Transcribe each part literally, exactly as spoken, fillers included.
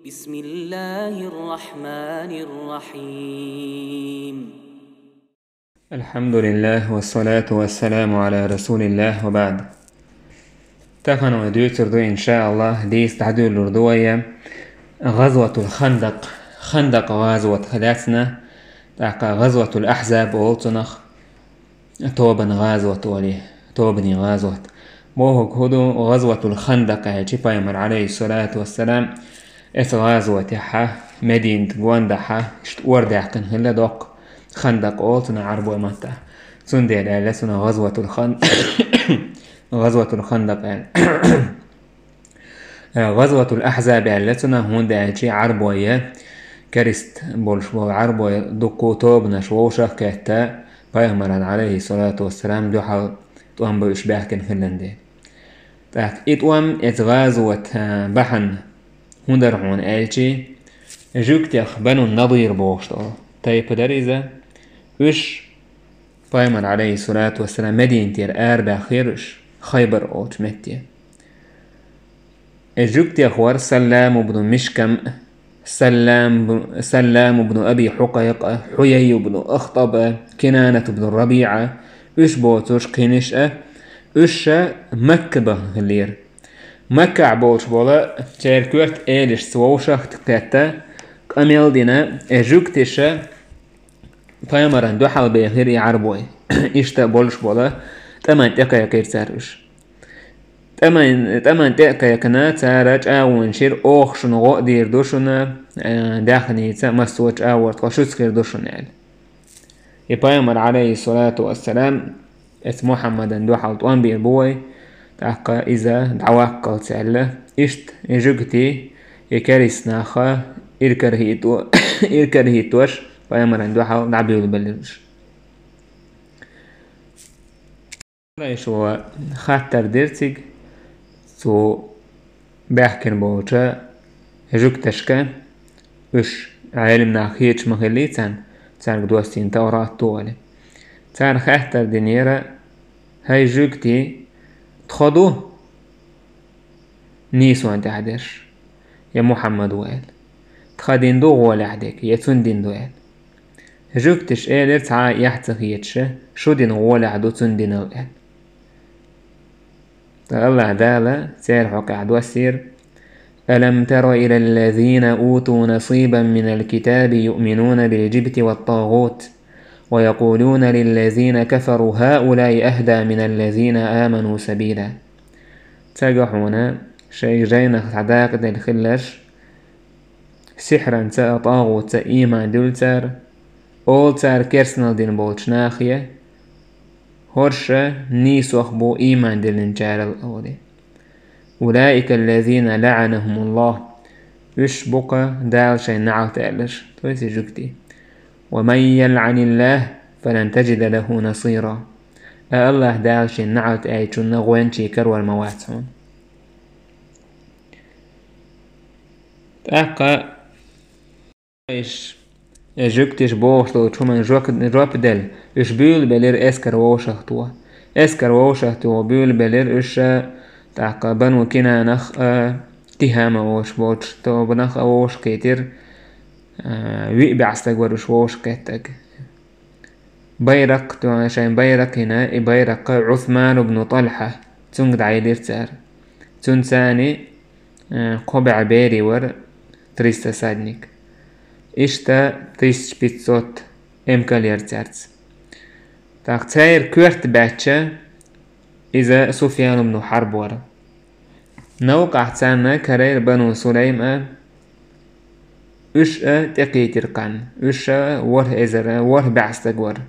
بسم الله الرحمن الرحيم. الحمد لله والصلاة والسلام على رسول الله وبعد. Тахан вай дуьйцур ду, иншааллахӀ, дийца дӀадуьллур ду вай ГӀазватул Хандакъ, Хандакъ гӀазват хилацна, тӀаккха ГӀазватул Ахьзаб олу цунах, тобан гӀазват олий, тобанийн гӀазват. Бохург хӀун ду, ГӀазватул Хандакъ аьлча, пайхамар, Ӏалайхиссалату вассалам, эцу гӀазватехьа, Мединат гондахьа, иштта ор даьккхина хилла доккха, Хандакъ олу цунах Ӏарбойн маттахь. Цундела аьлла цунах ГӀазватул Хан-, ГӀазватул Хандакъ аьлла. Э, ГӀазватул Ахьзаб аьлла цунах, хӀунда аьлча Ӏарбой, керист болуш болу Ӏарбой дуккха тобанаш вовшах а кхетта, пайхамаран, Ӏалайхиссалату вассалам, дуьхьал тӀом бан уьш баьхкина хилла дела. ТӀаккха и тӀом, эцу гӀазват, э, бахьана хӀун дара хьуна аьлча, жуьгтех Бану Надир бохуш долу тайпа дара иза. Уьш пайхамар, Ӏалайхиссалату вассалам, Мединатера арабаьхира уьш, Хайбар олучу метте. И жуьгтех вара Саллам ибн Мишкам, Саллам бу-, Саллам ибн Аби Хьукъайкъа, Хьуяй ибн Ахтаба, Кинанат ибн РабиӀа, уьш боцурш кхиниш а, уьш ша Макка бахана хиллера. Маккахь болуш болу церан коьрта элашца вовшах а кхетта, къамел дина, и жуьгташа пайхамаран дуьхьал бехира и Ӏарбой. Иштта болуш болу тӀаман тӀекхайкхира цара уьш. ТӀаман, тӀаман тӀе а кхайкхина, цара чӀагӀонаш йира: «Оха шуна гӀо а дийр ду шуна, э, даьхница а, массо а чӀагӀо тхо шуьца хир ду шуна», – аьлла. И пайхамар, Ӏалайхиссалату вассалам, эцу Мухьаммадан дуьхьал тӀом бийр бу вай, тӀаккха иза дӀаваккхалц аьлла. Иштта и жуьгтий, и керист наха иракарахӀитто-, иракарахӀиттош, пайхамаран дуьхьал дӀабуьйлабелира уьш. Къурайшо хаттар дира цига цу баьхкина болчу жуьгташка, уьш Ӏелам нах хеташ ма хиллий царна, цаьрга доссийна Таврат ду аьлла. Цара хаттар динера: «ХӀай жуьгтий, тхо ду нийсонан тӀехь дерш, я Мухьаммад ву?» – аьлла. «Тхан дин ду гӀолехь дерг, я цуьнан дин ду?» – аьлла. Жуьгташа элира, цхьа а эхь ца хеташ: «Шу дин гӀолехь ду цуьнан динал», – аьлла. Ткъа Аллахь Дала церан хьокъехь доссийра: «ألم تر إلى الذين أوتوا نصيبا من الكتاب يؤمنون بالجبت والطاغوت ويقولون للذين كفروا هؤلاء أهدى من الذين آمنوا سبيلا». Ца го хьуна шайн жайнах цхьа дакъа делла хилларш, сихьранца а, тӀагӀутца а ийман дуьллу цара, олу цара керстанал дина болчу нахе: «ХӀорш нийсох бу ийман диллинчарал», – олий. «أولئك الذين لعنهم الله». Уьш бу-кх Дала шайн наӀалт аьлларш, то есть и жуьгтий. «ومن يلعن الله فلن تجد له نصيرا». Ткъа Аллахь Дала шен наӀалт аьллачунна гӀоьнчий карор ма вац хьуна. ТӀаккха Къурайш, э, жуьгташа бохуш долчу хӀуманна жоп, жоп делла, уьш буьйлабелира эскар вовшахтоха. Эскар вовшахтоха буьйлабелира уьш, э, тӀаккха Бану Кинанах а, Тихьама олуш болчу тобанах а вовшахкхийтира, э, виъ бӀе стаг вара уьш вовшахкхеттарг. Байракх, тӀаккха шайн байракх йина, и байракх Ӏусман ибн ТӀалхьа, цуьнга дӀайиллира цара. Цуьнан цӀарна, э, кхо бӀе берий вара, триста всадник. Иштта тысяча пятьсот эмкал яра цаьрца. ТӀаккха церан коьрта баьчча, иза Суфьян ибн Хьарб вара. Новкъахь царна карийра Бану Сулайм а, уьш а тӀекхийтира кхарна, уьш а ворхӀ эзар, ворхӀ бӀе стаг вара.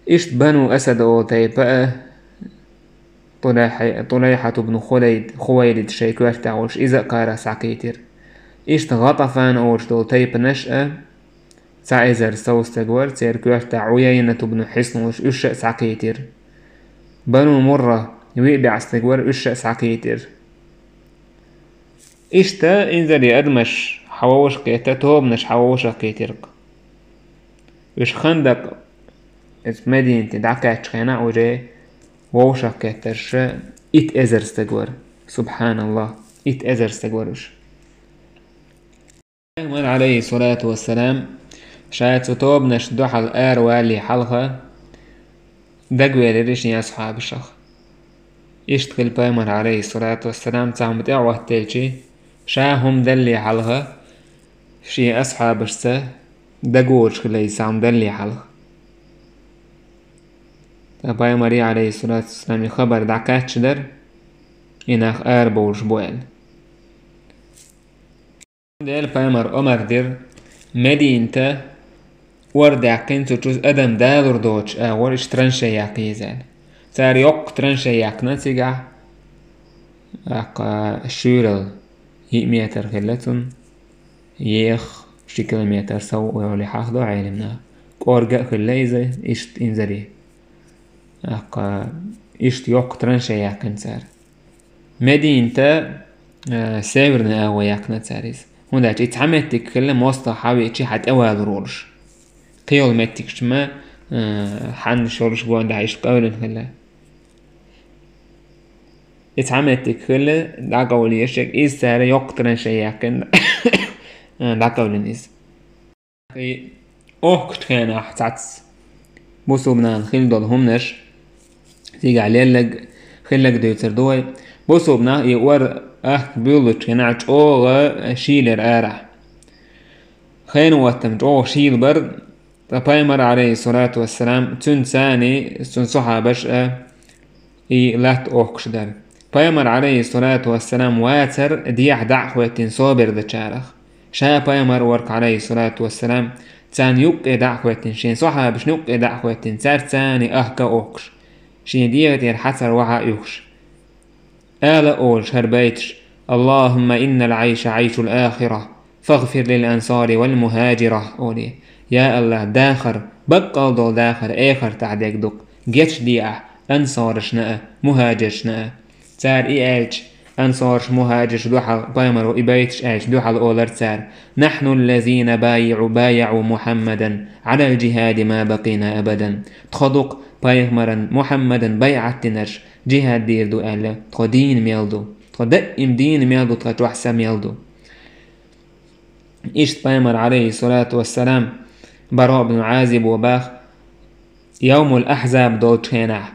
Иштта Бану Асад олу тайпа а, Тулайхьа-, Тулайхьат ибн Хулайд, Хувайлид шайн коьртехь волуш, иза а кхарах схьакхийтира. Иштта ГӀатафан олуш долу тайпанаш а, цхьа эзар сов стаг вара, церан коьртехь Ӏуяйнат ибн Хьисн волуш, уьш а схьакхийтира. Бану Мурра, виъ бӀе стаг вара, уьш а схьакхийтира. Иштта инзаре адамаш хьан вовшахкхетта, тобанаш хьан вовшахкхийтира-кх. Уьш Хандакъ, иза Мединате дӀакхаьччу хенахь уже вовшахкхеттарш итт эзар стаг вара. СубхьаналлахӀ, итт эзар стаг вара уьш. Пайхамар, Ӏалайхи ссалату вассалам, ша цу тобанашна дуьхьал аравалале хьалха, дагавелира шен асхьабашах. Иштта хилла Пайхамар, Ӏалайхи ссалату вассалам, цхьа хӀума тӀе а хӀоттаделча, ша хӀума далале хьалха, шен асхьабашца дагаволуш хилла иза цхьа хӀума далале хьалха. Ткъа Пайхамаре, Ӏалайхи ссалату вассалам, и хабар дӀакхаьчна дара, и нах арабовлуш бу аьлла. Дела Пайхамара омра дира, Мединате ор даьккхина, цу чу адам далур доцуш агӀор иштта траншей яккха еза аьлла. Цара йоккха траншей яьккхина цигахь, тӀаккха шуьйралла йиъ метр хилла цунна, еха ши километр сов олий хьахадо Ӏеламнаха. КӀорга а хилла иза, иштта инзаре. ТӀаккха иштта йоккха траншей яьккхина цара. Мединате, э, северный агӀо яьккхина цара иза. ХӀунда аьлча и цхьа меттиг хилла, мостагӀа хьавеача хьатӀевалур волуш. Кхин йолу меттигаш ма, э, хьаннаш йолуш гондахь иштта къевлина хилла. И цхьа меттиг хилла, дӀакъевлина езаш, иза цара йоккха траншей яьккхина, э, дӀакъевлина иза. И охкучу хенахь цхьацца бусулба нахана хилла долу хӀуманаш цигахь лелларг, хилларг дуьйцур ду вай. Бусулба нах и ор ахка буьйлучу хенахь чӀогӀа шийлира арахь. Хенан хӀоттам чӀогӀа шийла бара, ткъа Пайхамар, Ӏалайхи ссалату вассалам, цуьнан царний, цуьнан сахьабаш а и латта охкуш дара. Пайхамар, Ӏалайхи ссалату вассалам, вацара дехьа дӀа а хӀоьттина собар дечарах. Ша Пайхамар вара-кх, Ӏалайхи ссалату вассалам, царна юккъе дӀа а хӀоьттина, шен сахьабашна юккъе дӀа а хӀоьттина, цаьрца царний ахка а охкуш, шен дегӀа тӀера хьацар вахьа а юхуш. Ала олуш хӀара байташ: «Аллахумма иннал Ӏайша Ӏайшул ахира, фагфир лил ансари вал мухаджира», олий. Я АллахӀ, дахар, баккъал долу дахар эхартахь дерг ду-кх, гечде ахь ансарашна а, мухаджиршна а. Цара и аьлча, ансараш, мухаджирш дуьхьал, Пайхамаро и байташ аьлча дуьхьал олара цара: «Нахьну ллазина байаӀу, байаӀу Мухьаммадан Ӏалал джихади ма бакъийна абадан». Тхо ду-кх Пайхамаран, Мухьаммадан байӀат динарш, джихад дийр ду аьлла, тхо дийна мел ду. Тхо даим дийна мел ду, тхан чохь са мел ду. Иштта Пайхамар, Ӏалайхи ссалату вассалам, Бараъ бин Ӏазибо баха, Явмул Ахьзаб долчу хенахь,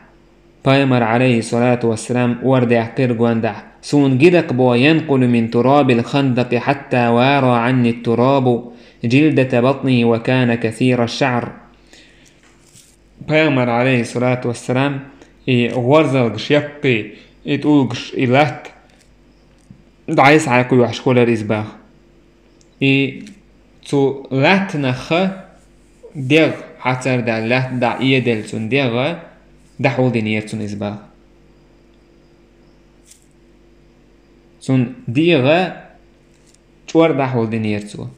Пайхамар, Ӏалайхи ссалату вассалам, ор даьккхира гондахь: «Суна гидакъ бо янкъулу мин турабил хандакъи хьатта вара Ӏанни турабу джилдата батни ва кана касира шаӀр». Пайхамар, Ӏалайхи ссалату вассалам, и гӀорзалгаш яккхий, и тӀулгаш, и латта дӀай-схьай кхоьхьуш хилар иза баха. И цу латтанах дегӀ хьацар даьлла, латта дӀа эделла цунна дегӀ, дӀахьулдинера цунна иза баха. Цунна дегӀ чӀор дӀахьулдинера цо.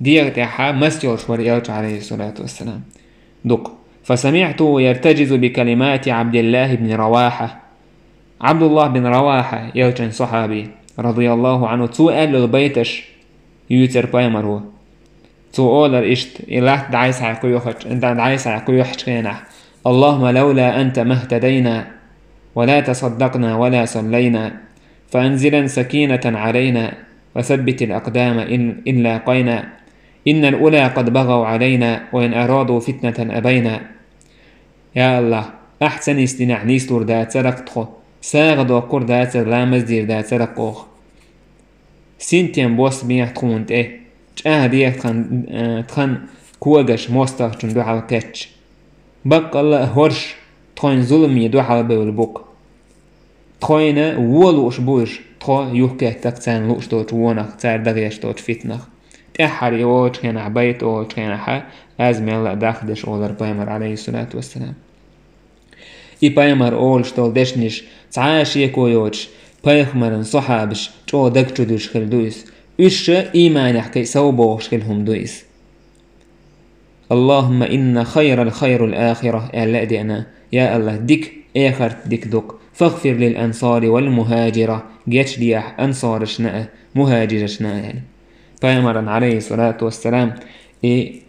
ДегӀа тӀехьа мас йолуш вара элча, Ӏалайхи ссалату вассалам. Дукха. «Фасамиътуху яртаджизу бикалимати Ӏабдиллахи бни Равахьа». Ӏабдуллах бин Равахьа, элчан сахьаби, радияллаху Ӏанху, цо аьлла йолу байташ юьйцура Пайхамаро. Цо олура иштта, и латта дӀай-схьай кхоьхьуш-, дӀай-схьай кхоьхьучу хенахь: «Аллахумма лавла анта махтадайна, ва ла тасаддакъна, ва ла саллайна, фаанзилан сакинатан Ӏалайна, ва саббитил акъдама ин, ин лакъайна, иннал ула къад багӀав Ӏалайна, ва ин араду фитнатан абайна». Я АллахӀ, ахь ца нисдинехь, нислур дацара-кх тхо, сагӀа доккхур дацара, ламаз дийр дацара-кх оха. Синтем боссабехьа тхуна тӀе, чӀагӀдехьа тхан, э, тхан когаш мостагӀчунна дуьхьал кхетча. Баккъалла а хӀорш тхойн зуламе дуьхьал бевлла бу-кх. Тхойна вон лууш бу уьш, тхо юхкеттакх царна лууш долчу вонах, цара дахьеш долчу фитнах. ТӀаьххьара и олучу хенахь, байт олучу хенахьа, аз мелла а дахдеш олура Пайхамар, Ӏалайхи ссалату вассалам. И Пайхамар олуш долу дешнаш цхьа а шеко йоцуш, Пайхамаран сахьабаш чӀогӀа даг чу дуьсуш хилла ду иза. Уьш ша ийманехь кхин сов бохуш хилла хӀума ду иза. «Аллахумма инна хайрал хайрул ахира», аьлла а деана, я АллахӀ, дика эхарт дика ду-кх, «фагфир лил ансари вал мухаджира», гечдехьа ансарашна а, мухаджирашна а аьлла. Пайхамаран, Ӏалайхи ссалату вассалам, и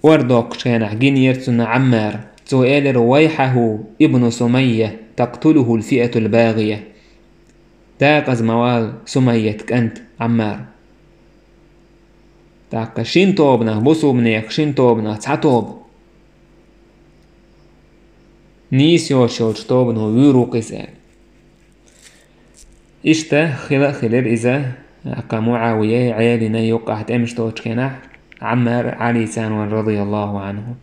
ор доккхучу хенахь гинера цунна Ӏаммар. Цо элира: «Вайхьаху ибну Сумайя, тактулухул фиатул багӀия». Дакъаза ма вала Сумайят кӀант Ӏаммар. ТӀаккха шин тобанах, бусулбанех шин тобанах цхьа тоба. Нийса йоцуш йолчу тобано вуьйр ву-кх иза аьлла. Иштта хила а хилира иза, тӀаккха МуӀавияй, Ӏелина юккъахь тӀемаш долчу хенахь, Ӏаммар, Ӏали царна вара, радияллаху Ӏанху.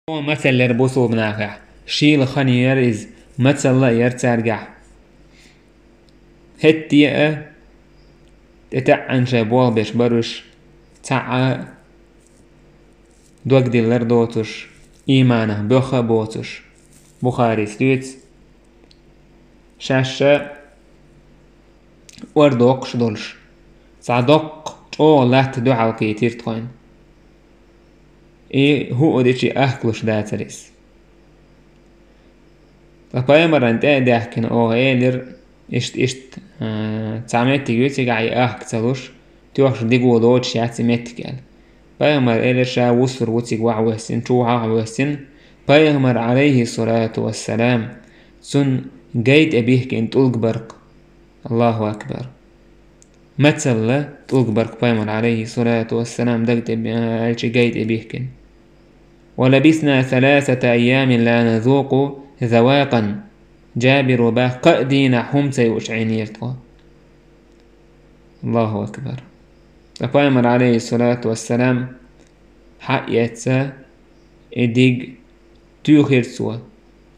Мацалла яра бусулба нахехь, шийла хан яра иза, мацалла а яра цаьргахь. ХӀетте а тӀетаьӀӀина шайн болх беш бара уьш, цхьа а догдиллар доцуш, ийманах боьха а боцуш. Бухарис дуьйцу, шаьш а ор доккхуш долуш, цхьа доккха чӀогӀа латта дуьхьал кхийтира тхойна. И хӀуъа дичи ахкалуш дацара иза. Ткъа пайхамарна тӀе а даьхкина, оха элира, иштта, иштта, а, цхьа меттиг ю цигахь и ахка ца луш, тоьхча дика доцуш яц и меттиг аьлла. Пайхамар элира, ша вуссур ву цига вахьа воьссина, чу вахьа воьссина, пайхамар, Ӏалайхи ссалату вассалам, цунна гай тӀе бихкина тӀулг бара-кх. Аллаху акбар! Мацалла тӀулг бара-кх пайхамар, Ӏалайхи ссалату вассалам, даг тӀе, аьлча гай тӀе бихкина. «ولبثنا ثلاثة أيام لا نذوق ذواقا». Джабиро бах, кхаа дийнахь хӀума ца юуш Ӏийнера тхо. Аллаху акбар! Ткъа пайхамар, Ӏалайхи ссалату вассалам, хьаэцна и диг туьйхира цо.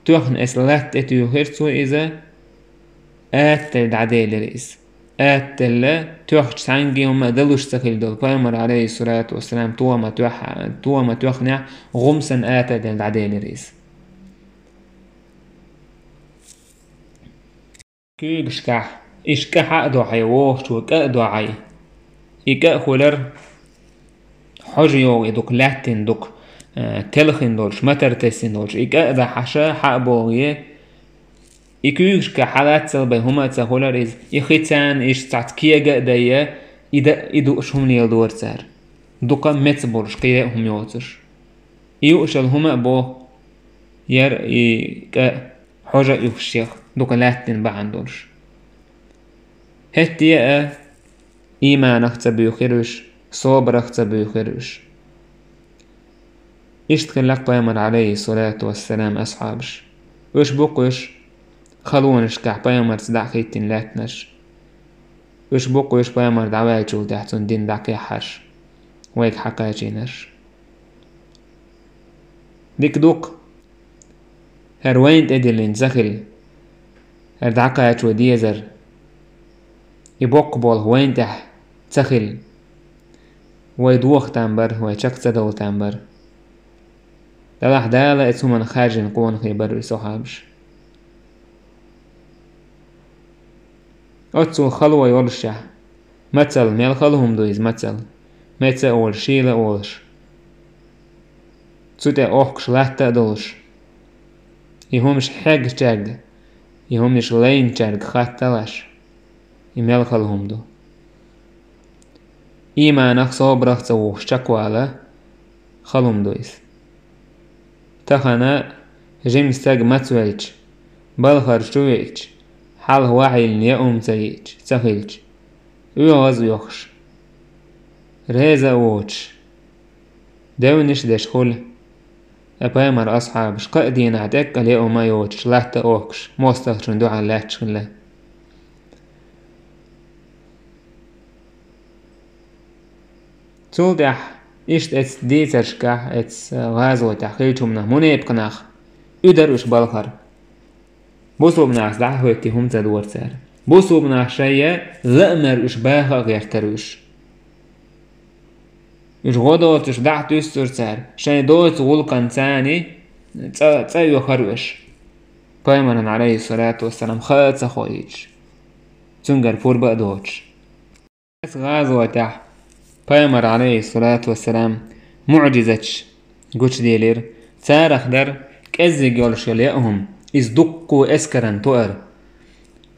Тоьхна эс латта тӀе туьйхира цо иза, атталла дӀаделира иза. Атталла тоьхча цхьаьнгге хӀума а далуш ца хилла долу пайхамар, Ӏалайхи ссалату вассалам, тома тоьхна, тома тоьхнехь, гӀум санна атталла дӀаделира иза. Куьйгашкахь, иштта кӀа хьа а дохьий, вохучо кӀа а дохьий. И кӀа а хуьлура хьожа йогӀу, и дукха лаьттина, дукха, э, телхина долуш, матар тесина долуш. И кӀа а дахьаш, хьа а богӀий, и куьйгашкахь хьалаццал бен хӀума а ца хуьлура иза. И хи царна иштта цхьацца кега а дайа, и да, и дууш хӀума леладора цара. Дукха меца болуш, кхин а хӀума йоцуш. И юушалла хӀума а боху, яра и кӀа хьожа а юхуш, дукха лаьттина бахьана долуш. ХӀетте а ийманах ца буьйхира уьш, собарах ца буьйхира уьш. Иштта хилла-кх пайхамар, Ӏалайхи ссалату вассалам, асхьабаш. Уьш бу-кх уьш халонашкахь пайхамарца дӀа а хӀиттина лаьттинарш. Уьш бу-кх уьш пайхамар дӀаваьллачул тӀаьхьа цунна дин дӀакхехьарш, вайга хьакхачийнарш. Дика ду-кх, хӀара вайна тӀедиллина ца хилла, хӀара дӀакхачо дезар, и боккха болх вайна тӀехь ца хилла, вай доха там бара, вай чекх ца довла там бара. Делахь Дала оцу хӀуманна хаьржина къонахий бара уьш, асхьабаш. Оццул хало йолушехь, мацалла, мел хала хӀума ду иза мацалла, меца а волуш, шийла а волуш, цу тӀе охкуш латта а долуш, и хӀумаш хьегначаьрга, и хӀуманаш лайначаьрга хатталаш, и мел хала хӀума ду. Ийманах, собарах ца вухуш чекхвала, хала хӀума ду иза. Тахана жима стаг мацвелча, балхара чу веъча, хьалха вахьийна яа хӀума ца йиъча, ца хилча, оьгӀаз а оьхуш, реза а воцуш, девнаш а деш хуьлу. Ткъа пайхамар асхьабаш кхаа дийнахь тӀеккъа яа хӀума а йоцуш, латта а охкуш, мостагӀчунна дуьхьал лаьтташ хилла. Цул тӀаьхьа иштта эцу дийцаршкахь, эцу гӀазотехь хиллачу хӀуманах, мунепакъ нах, уьдара уьш балхара. Бусулба нахаца дӀа а хӀоьттий, хӀума ца дора цара. Бусулба нах шайн лаамара уьш баха а гӀертара уьш. Уьш гӀо доцуш дӀа а туьйсура цара, шайн доцу гӀуллакхана царний цӀа, цӀа оьхура уьш. Пайхамарна, Ӏалайхи ссалату вассалам, хаа а ца хоуьйтуш, цуьнгара пурба а доцуш. Эцу гӀазотехь пайхамар, Ӏалайхи ссалату вассалам, муӀжизаташ гучуделира. Царах дара кӀеззиг йолуш йолу яа хӀума, иза дуккха эскаран тоар.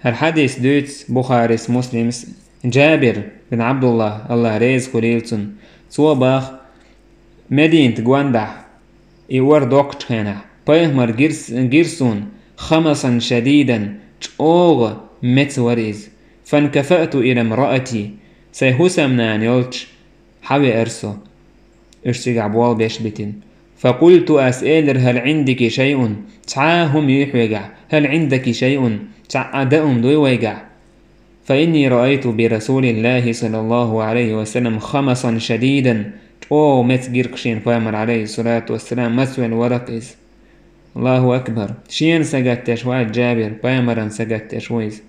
ХӀара хьадис дуьйцу Бухарис, Муслимс, Джабир бин Абдуллах, Аллах реза хуьлийла цунна. Цо баха, Мединат гондахь, и ор доккхучу хенахь, пайхамар гирс-, гира суна, хамасан шадидан, чӀогӀа меца вара иза. فانكفأت إلى امرأتي, сайн хӀусамнана йолчу хьавеара со, уьш цигахь болх беш битина. فقلت, ас элира: هل عندك شيء, цхьа а хӀума юй хьоьгахь? هل عندك شيء, цхьа а дан хӀума дуй вайгахь? فإني رأيت برسول الله صلى الله عليه وسلم خمصا شديدا, чӀогӀа меца гира-кх шена пайхамар, عليه الصلاة والسلام, мацвелла вара-кх иза. Аллаху акбар! Шена сагатдеш вац Джабир, пайхамарна сагатдеш ву иза.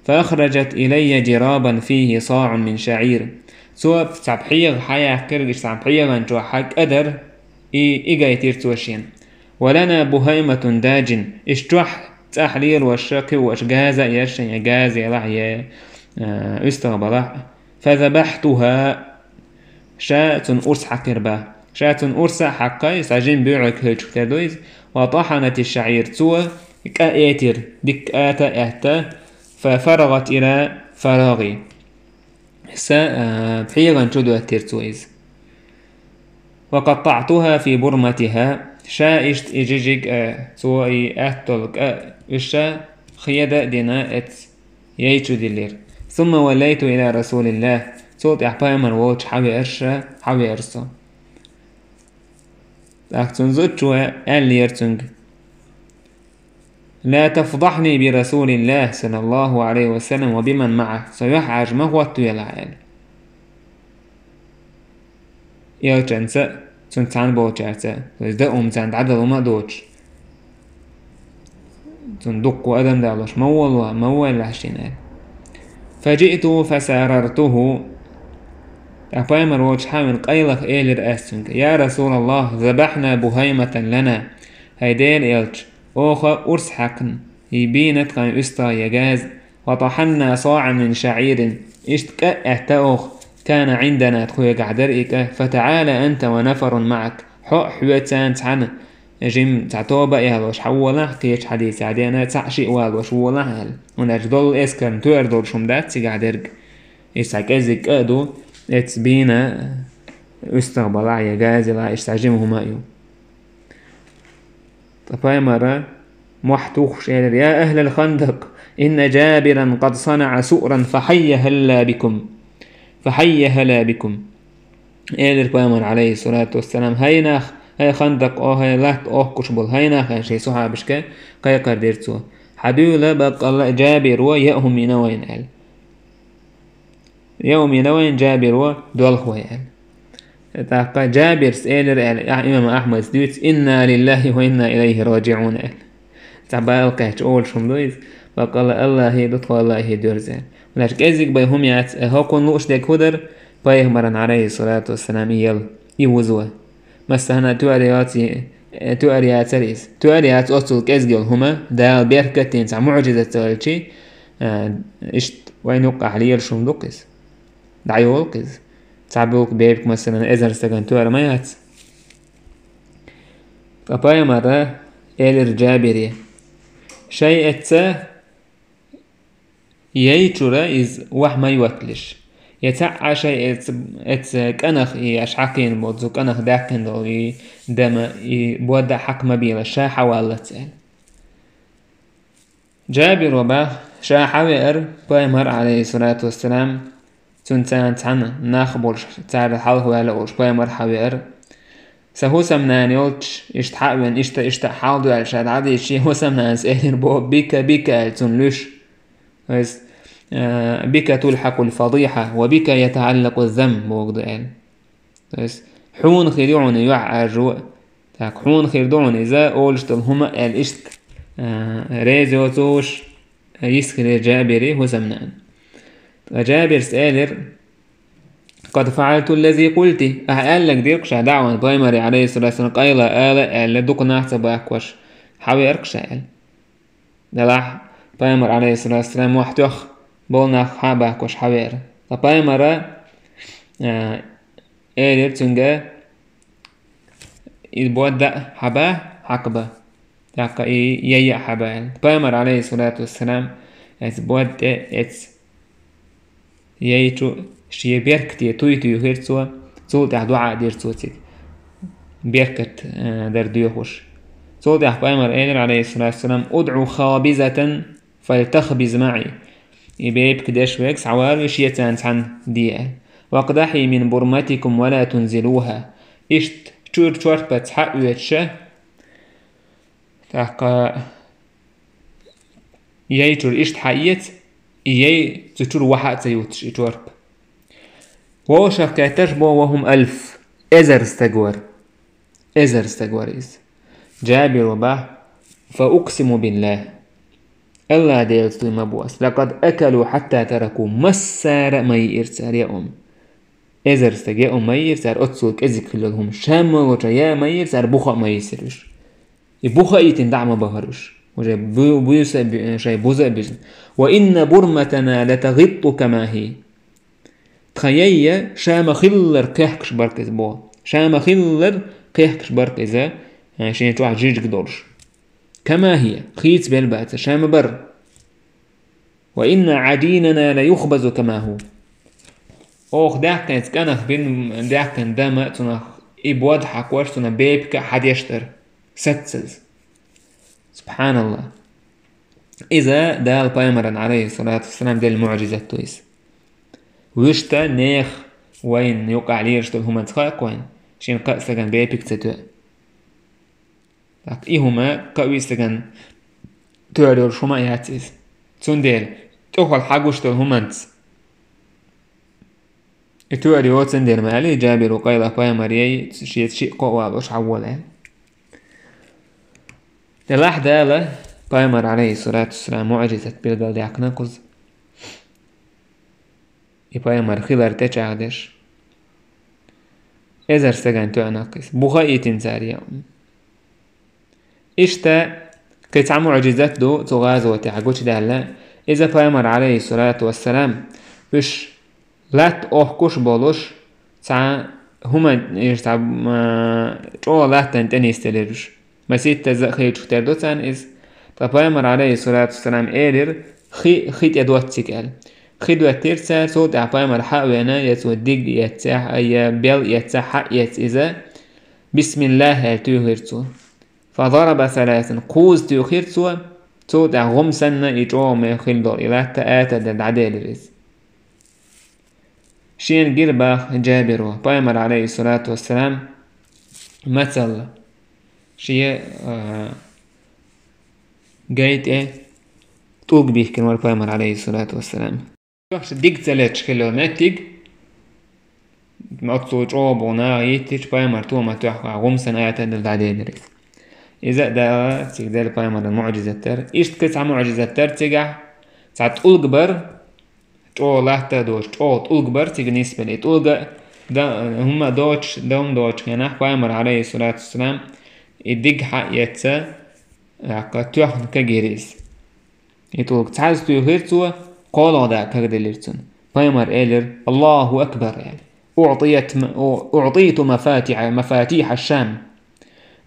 فأخرجت إلي جرابا فيه صاع من شعير. Цо цхьа пхьегӀа хьаяьккхира, иштта цхьана пхьегӀан чохь хьан кӀа дара, и, и гайтира цо шена. ولنا بهيمة داجن, иштта чохь цӀахь лелош кхин а ваьш газа а яра шен, я газа елахь, я, а, уьстагӀ балахь. فذبحتها, ша цунна урс хьаькхира бах. Ша цунна урс а хьаькхна, иза жима боьӀуьйтуш хилча тера ду иза. وطحنت الشعير, цо кӀа этира, дика кӀа а аьтта, ففرغت إلى فراغي. Сан, а, пхьегӀан чу доьттира цо иза. وقطعتها في برمتها, ша иштта и жижиг, а, цо и аьтту кӀа, уьш ша хеда а дина, эцу яй чу диллира. ثم وليت إلى رسول الله, цул тӀаьхьа пайхамар волчу хьавеара ша, хьавеара со. ТӀаккха цунна зудчо аьллера цуьнга: لا تفضحني برسول الله صلى الله عليه وسلم وبمن معه, со юьхьӀаьржа ма хӀоттавелахь, аьлла. Элчанца а, цуьнца цхьаьна болчаьрца а, то есть дан хӀума царна дӀадала хӀума а доцуш, цунна дуккха адам далош ма волавелахь, ма волавелахь шена, аьлла. فجئت فساررته. ТӀаккха пайхамар волчу хьавеана къайлаха элира ас цуьнга: يا رسول الله, ذبحنا بهيمة لنا. ХӀай Делан элча, оха урс хьаькхна, и бийна тхан уьстагӀ я газа, وطحنا صاعا من شعير, иштта кӀа а аьтта оха, كان عندنا, тхоьгахь дара и кӀа, فتعال أنت ونفر معك, хьо а, хьоьца цхьаьна, жима цхьа тоба а ялош хьаволахь, кхечу хьадисехь деана, цхьаъ-шиъ валош волахь, аьлла. ХӀунда аьлча долу эскарна тоьар долуш хӀума дац цигахь дерг. Иза цхьа кӀеззиг кӀа а ду, эцу бийна уьстагӀ балахь я газа елахь, иштта цхьа жима хӀума а ю. Ткъа пайхамара мохь тухуш элира: يا أهل الخندق, إن جابرا قد صنع سؤرا فحي هلا بكم. فحي هلا بكم. Элира пайхамар, عليه الصلاة والسلام: хӀай нах, хӀай хандакъ, о, хӀай латта охкуш болу, хӀай нах, аьлла шен сахьабашка кхайкхар дира цо. Хьан дуьйла баккъалла Джабиро яа хӀума йина вайна, аьлла. Яа хӀума йина вайна Джабиро, доьлху вай, аьлла. ТӀаккха Джабирс элира, аьлла, Ахь-, имам Ахьмадс дуьйцу: إنا لله وإنا إليه راجعون, аьлла. Цхьа бала кхаьчча олуш хӀума ду иза: баккъалла Аллахьи ду, тхо Аллахье доьрзу, аьлла. ХӀунда аьлча кӀеззиг бен хӀума яц, э, хӀокхунна лууш дерг хӀун дара, пайхамаран, عليه الصلاة والسلام, и яла, и вузо. Массанхьа тоьар яц, э, тоьар яцара иза. Тоьар яц оццул кӀезиг йолу хӀума, Дала беркат дина цхьа муӀжизат ца хилча, э, иштта вайна юккъехь лелаш хӀума ду-кх иза. ДӀайолу-кх иза. Цхьа булка бепиг, масалан, эзар стагана тоьар ма яц. Ткъа пайхамара элира Джабире: шайн эцца яй чуьра иза охьа ма йотталаш. Я цхьаъ а шайн эцца, эцца кӀанах, и аша хьакхийна болу, цу кӀанах даьккхина долу и дама, и бодда а хьакха ма белаш, ша хьаваллалц, аьлла. Джабиро бах, ша хьавеара пайхамар, عليه الصلاة والسلام, цуьнца цхьаьна нах болуш, цара хьалха ваьлла олуш, пайхамар хьавеара. Сан хӀусамнана йолчу, иштта хьа а веана, иштта, иштта хьал ду аьлла, ша дӀадийцича, шен хӀусамнанас элира боху: бика, бика, аьлла, цунна луьйш. То есть, э, بك تلحق الفضيحة وبك يتعلق الذم, боху ду аьлла. То есть, хьуна хир ю хьуна юьхьӀаьржо, так, хьуна хир ду хьуна иза, олуш долу хӀума, аьлла, иштта, а, реза йоцуш, йист хилира Джабире хӀусамнана. Ткъа Джабирс элира: قد فعلت الذي قلت. Ахьа аьлларг дира-кх ша, даӀван пайхамаре, عليه الصلاة والسلام, къайла ала аьлла, дукха нах ца бахкош, хьавеара-кх ша, аьлла. Делахь пайхамар, عليه الصلاة والسلام, мохь тоьхна болу нах хьа а бахкош хьавеара. Ткъа пайхамара, а, элира цуьнга: и бодда а хьаба, хьакхаба, тӀаккха и яй а хьаба, аьлла. Пайхамар, عليه الصلاة والسلام, эцу бодда тӀе, эцу яй чу шен беркате туй туьйхира цо, цул тӀаьхьа дуӀа а дира цо цига, беркат, э, дар доьхуш. Цул тӀаьхьа пайхамар элира, عليه الصلاة والسلام: ادع خابزة فلتخبز معي. И бепиг деш вег схьавалавеш я царна цхьанна де аьлла. «واقدحي من برمتكم ولا تنزلوها». Иштта чуьра чорпаца хьаоьцуш, тӀаккха яй чуьра иштта хьаэца, и яй цу чуьра вахьа а ца юттуш, и чорпа. Вовшах кхетташ бо: «وهم ألف», эзар стаг вар. Эзар стаг вар иза. Джабира бах: «فأقسم بالله», Аллах Делаца дуй ма бу ас, «لقد أكلوا حتى تركوا», массара а ма йиира цара яа хӀума. Эзар стаг яа хӀума ма йиира цара, оццул кӀезиг хилла йолу хӀума. Ша ма волча яа ма йиира цара, буха а ма йисира уьш. И буха а йитина дӀа а ма бахара уьш. Уже бу-, буьйса а бу-, шайн буза а буьзна. «وإن برمتنا لتغط كما هي». Тхан яй ша ма-хиллара кхехкаш бара-кх иза боху. Ша ма-хиллара кхехкаш бара-кх иза, шен чохь жижиг долуш. «كما هي», хийца бел бац, ша ма-барра. «وإن عجيننا ليخبز كما هو». Оха даьккхинчу кӀанах бина даьккхина дама а цунах, и бод хьакхош, цунах бепиг а хьадеш дара. Саццаза. СубхьаналлахӀ. Иза Дала пайхамарна, Ӏалайхиссалату вассалам, делла муӀжизат ду иза. Вуьшта нехан, вайна юкъахь лелаш долу хӀуманца хаьа-кх вайна, шен кхаа стагана бепиг ца тоьа. ТӀаккха и хӀума кхаа стагана тоьар йолуш хӀума а яц иза. Цундела тӀехула хьагуш долу хӀуманца и тоьар йоцун дера ма аьлла, Джабиру, къайлаха пайхамар яй, шеца шиъ-кхоъ валош хьавола аьлла. Делахь Дала пайхамар, Ӏалайхиссалату вассалам, муӀжизат билгалдаьккхина кхуза. И пайхамар хилар тӀечӀагӀдеш, эзар стагана тоьъна-кх иза. Буха а йитина цара яа хӀума. Иштта кхин цхьа муӀжизат ду цу гӀазотехь гучудаьлла. Иза пайхамар, Ӏалайхиссалату вассалам, уьш латта охкуш а болуш, цхьа хӀума, иштта цхьа, м, чӀогӀа латтана тӀе нисделира уьш. Масийттаза а хилчух тера ду царна иза. Ткъа пайхамар, Ӏалайхиссалату вассалам, элира: «Хи, хи тӀе доттийла», – аьлла. Хи доьттира цара, цул тӀаьхьа пайхамар хьа а веана, я цо диг эццехь а, я бел эццехь а, хьа а эцна иза, «БисмиллахӀ», – аьлла, туьйхира цо. «فضرب ثلاثا», кхузза туьйхира цо, цул тӀаьхьа гӀум санна и чӀогӀа мех хилла долу и латта атаделира, дӀаделира иза. Шена гира бах Джабиро, пайхамар, Ӏалайхиссалату вассалам, мацалла шен, а, гай тӀе тӀулг бихкина вара пайхамар, Ӏалайхиссалату вассалам. Тоьхча диг ца леташ хилла меттиг, оццул чӀогӀа бу наха йиттича, пайхамар тома тоьхна гӀум санна атаделла дӀаделира иза. Иза а Дала цига делла пайхамаран муӀжизат дара. Иштта кхин цхьа муӀжизат дара цигахь, цхьа тӀулг бара, чӀогӀа латта а доцуш, чӀогӀа тӀулг бара цига нисбелла. И тӀулга дан, хӀума доцуш, дан доцучу хенахь пайхамар, Ӏалайхиссалату вассалам, и диг хьа а эцна, тӀаккха тоьхна кагийра иза. И тӀулг цхьаьзза туьйхира цо, кхоалгӀа дакъа кагделира цунна. Пайхамар элира: «АллахӀу акбар», – аьлла. «УӀтийт ма-, у-, уӀтийту мафатиха, мафатиха Шам».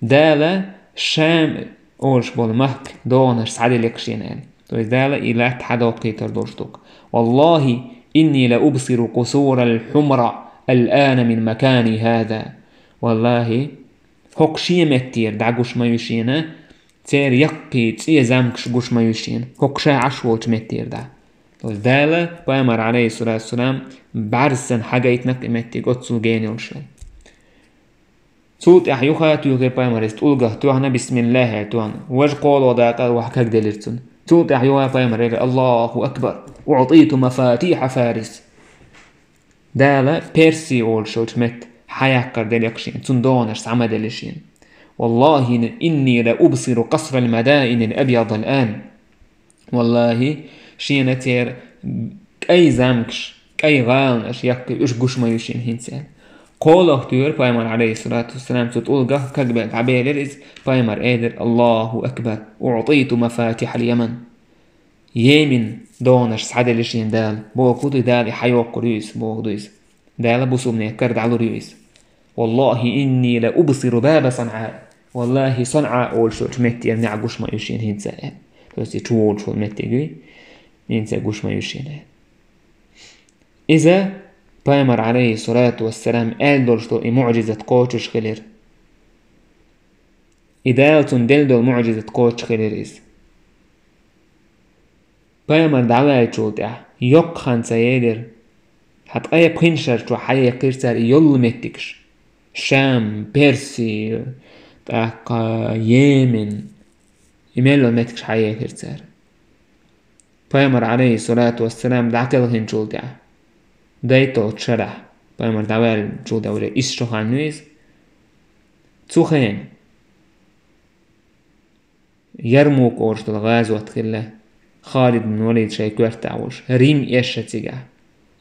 Дала Шам олуш болу махка догӀанаш схьаделира-кх шена аьлла. То есть Дала и латта хьадоккхийтар долуш ду-кх. «ВаллахӀи, инни ла убсиру къусурал хьумра ал-ана мин макани хӀаза». ВаллахӀи, хӀокху шен меттера дӀагуш ма ю шена, церан яккхий цӀе замкаш гуш ма ю шена, хӀокху ша Ӏаш волчу меттера дӀа. То есть Дала пайхамар, Ӏалайхиссалату вассалам, бӀаьрса санна хьагайтина-кх и меттиг, оццул гена йолуш йолу. Цул тӀаьхьа юха а туьйхира пайхамар иза тӀулгах тоьхна, бисмиллахӀ аьлла тоьхна. Важа кхоалгӀа дакъа а вахьа кагделира цунна. Цул тӀаьхьа юха а пайхамар элира: «АллахӀу акбар! УӀтийту мафатиха Фарис!» Дала Перси олуш йолчу метта хьаяккхар делира-кх шена, цунна догӀанаш схьа ма делла шена. «ВаллахӀи, инни ла убсиру къасрал мадаинил абьядал ан». ВаллахӀи, шена церан кӀай замкаш, кӀай гӀаланаш яккхий, уьш гуш ма ю шена хӀинца аьлла. КхоалгӀа туьйхира пайхамар, Ӏалайхиссалату вассалам, цу тӀулгах кагбе-, дӀабелира иза, пайхамар элира: «АллахӀу акбар! УӀтийту мафатихал яман». Йемен догӀанаш схьаделира шена Дала. Бохург ду, Дала и хьайоккхур ю иза, бохург ду иза. Дала бусулбанийн кара дӀалур ю иза. «ВаллахӀи, инни ла убсиру баба СанӀа». ВаллахӀи, СанӀа олуш йолчу меттера неӀ гуш ма ю шена хӀинца аьлла. То есть и чу волуш волу меттиг ю, хӀинца гуш ма ю шена аьлла. Иза пайхамар, Ӏалайхиссалату вассалам, аьлла долуш долу и муӀжизат кхочуш хилира. И Дала цунна делла долу муӀжизат кхочуш хилира иза. Пайхамар дӀаваьллачул тӀаьхьа йоккха хан ца елира. Хьа ткъе пхи шар чохь хьаекхира цара и йолу меттигаш. Шам, Перси, тӀаккха Йемен. И мел йолу меттигаш хьаехира цара. Пайхамар, алейхиссалату вассалам, дӀакхелхинчул тӀаьхьа, дайталгӀачу шарахь, пайхамар дӀаваьллачул тӀаьхьа уже исс шо хан ю иза. Цу хенахь Ярмук олуш долу гӀазот хилла, Халид бин Валид шайн коьртехь волуш, Рим эшна цигахь.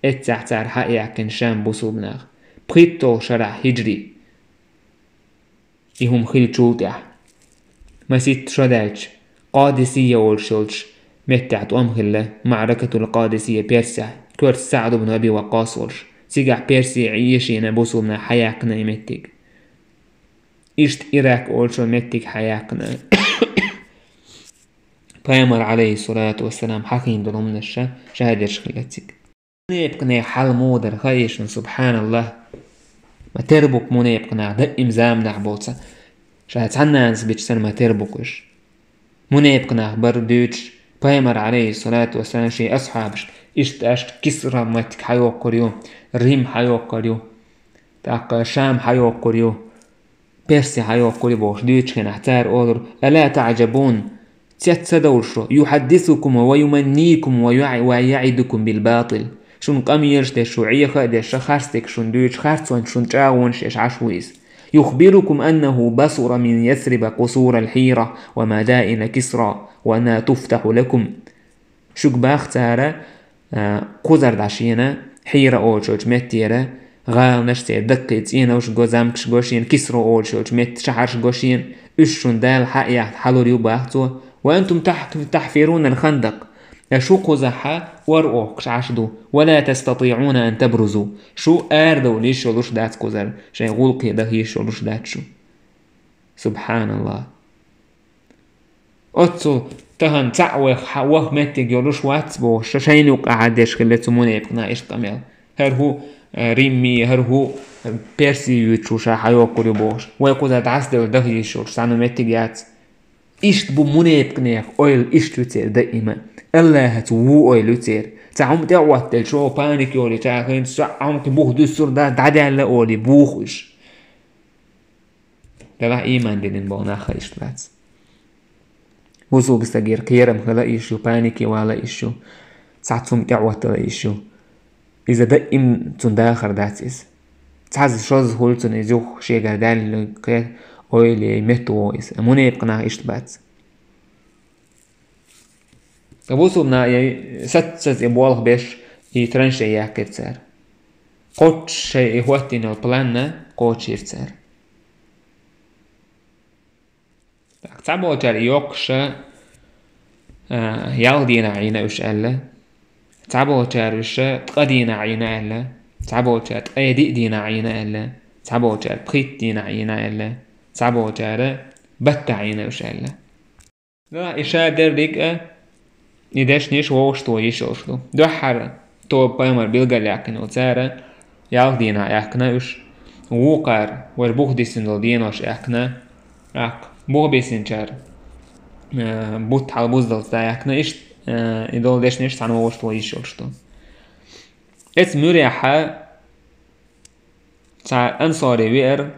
Эццахь цара хьа а яьккхина Шам бусулба нах. ПхийтталгӀачу шарахь хиджри. И хӀума хиллачул тӀаьхьа, масийтта шо даьлча, Къадисия олуш йолчу меттехь тӀом хилла, Маъракатул Къадисия Персехь, коьртачу СаӀд ибн Аби Ваккъас волуш. Цигахь Перси Ӏешийна бусулба нах хьаяьккхина и меттиг. Иштта Ирак олучу меттиг хьаяьккхина. Пайхамар, алейхиссалату вассалам, хьахийна долу хӀуманаш ша, ша дерш хилла цига. Мунепкъанех хьал муха дара хаийша, субханаллах. Ма тера бу-кх мунепкъанах даим заманахь болчу. Ша цхьаннанас бича санна ма тера бу-кх уьш. Мунепкъанах бара дуьйцуш, пайхамар, алейхиссалату вассалам, шен асхьабаш, иштта аша Кисра меттиг хьайоккхур ю, Рим хьайоккхур ю, тӀаккха Шам хьайоккхур ю, Перси хьайоккхур ю бохуш дуьйцучу хенахь, цара олура: «Ала таӀжабун? Цец ца довлу шу? Юхьаддисукум ва юманникум ва юъ-, ва яӀидукум бил батил». Шуна къамелаш деш, шу Ӏеха а деш, ша харц дерг шуна дуьйцуш, харцонца шуна чӀагӀонаш еш Ӏаш ву иза. «Юхбирукум аннаху басура мин Ясриба къусурал Хьира ва мадаина Кисра, ва анна туфтаху лакум». Шуьга бах цара, а, кхузара дӀа шена, Хьира олучу меттера, гӀаланаш церан даккхий цӀенош го, замкаш го шена, Кисра олучу метта шахьарш го шена, уьш шуна Дала хьа а яхна хьалур ю, бах цо. «Ва антум тах-, тахфирунал хандакъ». Ткъа шу кхузахь ор охкуш Ӏаш ду. «Ва ла тастатиӀуна ан табрузу». Шу арадовла йиш йолуш дац кхузара, шайн гӀуллакхе даха йиш йолуш дац шу. Субханаллах. Оццул тахана цхьаъ ваха, хьан ваха меттиг йолуш вац бохуш, ша шайна юккъахь деш хилла цу мунепкъана иштта къамел. ХӀара хӀу, э, Римми, хӀара хӀу, э, Перси юьйцуш ша хьайоккхур ю бохуш. Вай кхуза дӀасаделла даха йиш йолуш цхьана меттиг яц. Иштта бу мунепкъанех ойла, иштта ю церан даима. Аллахьаца ву ойла ю церан. Цхьа хӀума тӀе а хӀоттаделча, о, паник йолийча, ахин, цхьа хӀума кхин бух дуьссур дац, дӀадаьлла олий, буху уьш. Делахь ийман диллина болу нах хила иштта дац. Бусулба стагера кхерам хила йиш ю, панике вала йиш ю, цхьацца хӀума тӀе а хӀоттала йиш ю. Иза даим цунна дахар дац иза. Цхьазза шозза хуьлу цунна иза юха шегара даьлла кхе, ойла яй, метта вогӀу иза. Мунепкъа нах иштта бац. Ткъа бусулба нах яй саццаза и болх беш, и траншея яьккхира цара. Кхоччуш шайн и хӀоттийна йолу планна кхочушйира цара. Так, цхьаболчара и йоккхуш, а, ялх дийнахь Ӏийна уьш аьлла. Цхьаболчара уьш ткъа дийнахь Ӏийна аьлла. Цхьаболчара ткъе диъ дийнахь Ӏийна аьлла. Цхьаболчара пхийтта дийнахь Ӏийна аьлла. Цхьаболчара баттахь Ӏийна уьш аьлла. Делахь и ша дерриг а, и дешнаш вовшахтоха йиш йолуш ду. Дуьххьара тоба пайхамар билгалъяьккхина йолу цара ялх дийнахь яьккхина уьш, вукхара, вай бух дисина долу денош яьккхина, тӀаккха бух бисинчара, э, бутт хьалабуздалц дӀаяьккхина, иштта, э, и долу дешнаш цхьаьна вовшахтоха йиш йолуш ду. Эцу муьрехьа цхьа ансори веара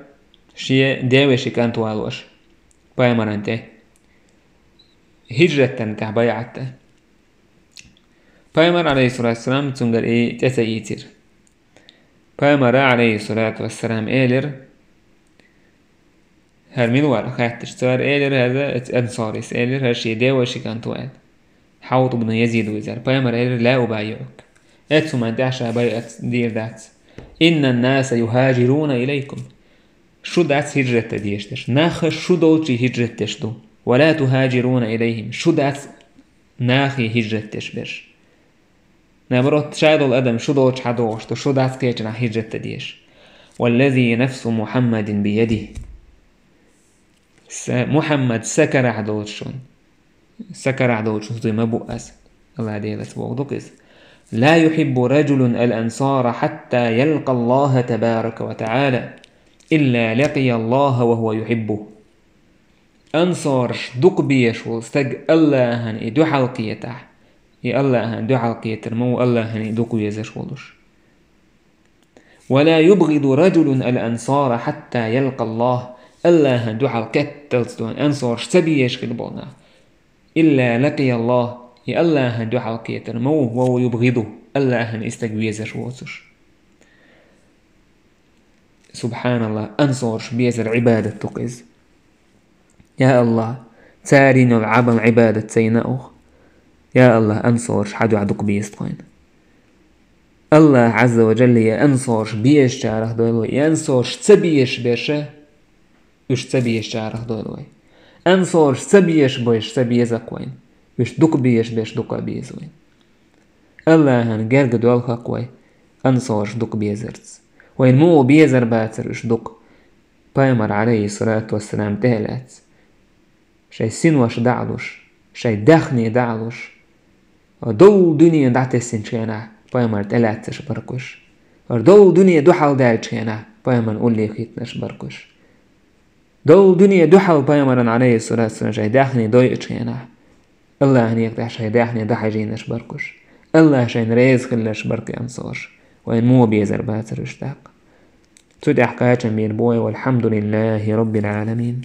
шен девешин кӀант валош пайхамаран тӀе. ХӀиджрат дарна тӀехь байӀат дан. Пайхамар, алейхиссалату вассалам, цуьнгара и тӀе ца ийцира. Пайхамара, алейхиссалату вассалам, элира, хӀара мила вара хаьттича, цара элира, хӀара ансорис элира, хӀара шен девешин кӀант ву аьлла. Хьавт ибн Язид ву иза. Пайхамар элира: «Ла убайиӀук». Эцу хӀуманна тӀехь ша байӀат дийр дац. «Иннан-наса юхажируна илайкум». Шу дац хӀиджрат дан дезаш дерш. Нах шу долчу хӀиджрат деш ду. «Ва ла тухажируна илайхим». Шу дац нахе хӀиджрат деш берш. Наоборот, ша долу адам шу долчу хьадогӀуш ду, шу дац кхечанхьа хӀиджрат дан дезаш. «Валлази нафсу Мухаммадин биядихи». Са, Мухаммад са карахь долчун. Са карахь долчун дуй ма бу ас. Алла Делаца боху ду иза. «Ла юхиббу раджулун ал-ансара хьатта ялкъа Аллаха табарака ва таӀала, илла лакъия Аллаха ва хува юхиббу». Ансораш дукха безаш волу стаг Аллахьан и дуьхьал кхетахь, И Аллахьан дуьхьал кхетар ма ву Аллахьана дукха везаш волуш. «ولا يبغض رجل الأنصار حتى يلقى الله». Аллахьан дуьхьал кхетталц дона ансораш ца безаш хила болу нах. «إلا لقي الله». И Аллахьан дуьхьал кхетар ма ву, «وهو يبغضه», Аллахьана и стаг везаш воцуш. Субханаллах, ансораш безар Ӏибадат ду-кх иза. Я Аллах, царийн йолу Ӏамал Ӏибадат ца йина оха. Я Аллах, ансораш хьан дуьхьа дукха беза тхойна. Аллах Ӏазза ва Джалла и ансораш безачарах дойла вай, и ансораш ца безаш берш, уьш ца безачарах дойла вай. Ансораш ца безаш берш ца беза-кх вайна, уьш дукха безаш берш дукха беза вайна. Аллахьан герга долу хӀокху вай, ансораш дукха безарца. Вайна муха безар бацара уьш дукха? Пайхамар, Ӏалайхиссалату вассалам, тӀе а лаьцна, шайн синош дӀа а луш, шайн даьхни дӀа а луш, хӀара долу дуьне дӀатесначу хенахь пайхамар тӀелаьцнарш бара-кх уьш. ХӀара долу дуьне дуьхьал даьллачу хенахь пайхамарна уллехь хӀиттинарш бара-кх уьш. Долу дуьне дуьхьал пайхамарна, Ӏалайхиссалату вассалам, шайн даьхни дойучу хенахь, Аллахьан некъа тӀехь шайн даьхни дӀахьажийнарш бара-кх уьш. Аллах шайна реза хилларш бара-кх и ансораш. Вайна муха безар бацара уьш тӀаккха? Цу тӀехь кхачам бийр бу вай, валхьамдулиллахи роббил Ӏаламин.